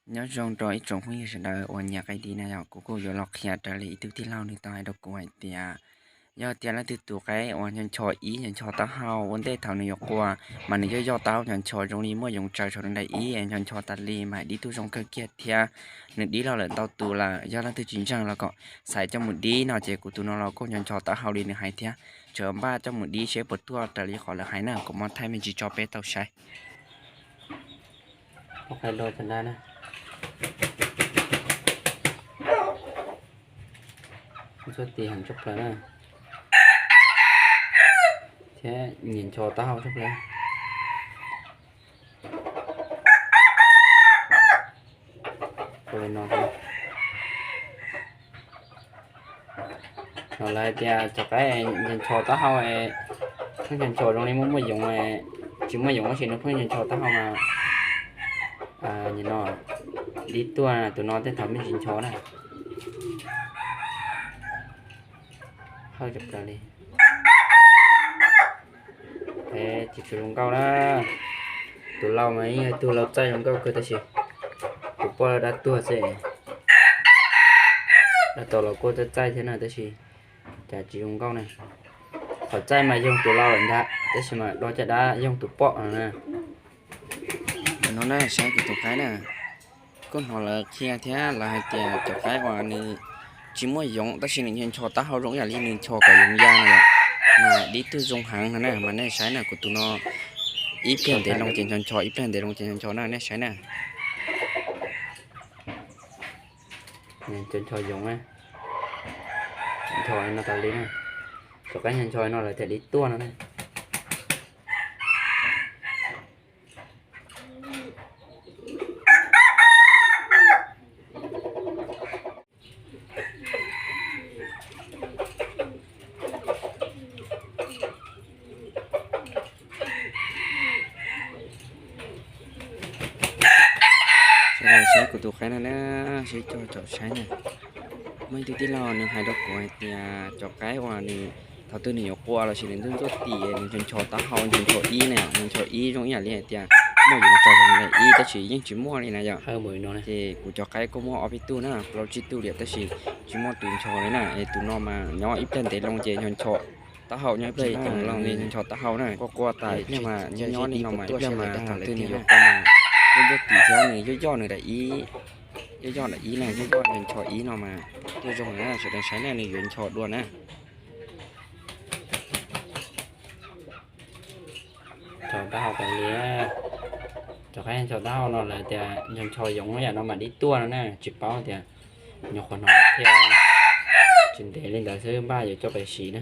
Nyob zoo rau ib tsoom phooj ywg sawv daws uas nyiam qaib dib na yom, kuv kuj yuav los qhia raws li ib tug tij laug nws tau hais rau kuv hais tias, yog tias leej twg tus qaib uas ncho ncho ib ncho ncho taub hau ua ntej thaum nws yuav qua, mas nws yoj yoj taub hau ncho ncho zoo li muaj yoov tsaws saum nws daim ib ncho ncho tas li mas dib tuaj zoo kawg kiag thiab. Nws dib los lawm ntau tus lawm, yog leej twg tsis ntseeg los kom xaiv coj mus dib no ces kuv tus no los kuj ncho ncho taub hau li nws hais thiab. Tseem npaj coj mus dib seb puas tuaj raws li qhov lawv hais na, kuv muab thaij me ntsis tso peb tau saib. Ntxuaj tis heev tshaj plaws na, thiab nyiam ncho taub hau tshaj plaws. No lawv hais tias cov qaib ncho ncho taub hau, pheej ncho ncho zoo li muaj muaj yoov, tsis muaj yoov tab sis nws pheej ncho ncho taub hau mas, no dib tuaj, tus no tej thaum me ntsis ncho na. Hawj tshaj plaws li. Tsis tshua zoo nkauj na. Tus lau mas yeej yog tus lau txaij zoo nkauj kawg tab sis tus poj dab tuag xwb. Dab tau los kuj txaij txaij thiab na tab sis cas tsis zoo nkauj na. Qhov txaij mas yoog tus lau lawm ntag tab sis mas dua caj dab yoog tus poj no na. No na, saib kuv tus qaib na. Kuj hnov lawv qhia thiab lawv hais tias cov qaib uas nws tsis muaj yoov tab sis nws ncho ncho taub hau zoo ib yam li nws ncho kom yoov ya no yom, mas dib tuaj zoo heev no na. Mas nej saib na, kuv tus no ib pliag ntev loo ces ncho ncho, ib pliag ntev loo ces ncho ncho na, nej saib na. Ncho ncho yoov, ncho no tas li na. Cov qaib ncho ncho no lawv tias dib tuaj no na. Sawv daws saib kuv tus qaib no na, seb coj tsom saib na. Muaj ib tug tij laug nws hais rau kuv hais tias cov qaib uas nws thaum twg nws yuav qua los sis nws ntxuaj ntxuaj tis nws ncho ncho taub hau ncho ncho ib na yom, ncho ncho ib zoo ib yam li hais tias muaj yoov tsaws nws daim ib tab sis yeej tsis muaj li na yom. Ces kuv cov qaib kuj muaj ob peb tug na, plaub tsib tug li tab sis tsis muaj tus ncho li na. Es tus no mas nyob ib pliag ntev loo ces ncho ncho taub hau, nyob ib pliag ntev loo ces ncho ncho taub hau na. Qua qua tas ib pliag mas nyob nyob li no mas ib pliag mas thaum twg nws yuav qua mas ntxuaj ntxuaj tis thiab nws yoj yoj nws daim ib, yoj yoj daim ib na, yoj yoj ncho ncho ib no mas tuaj zoo na, sawv daws saib na, nws yuav ncho dua na. Ncho taub hau tas li. Cov qaib ncho taub hau no lawv tias ncho ncho yoov yam no mas dib tuaj no na, tsis paub tias nyuam qhuav hnov thiab, tsis ntev li ntawd xwb npaj yuav coj pais siv na.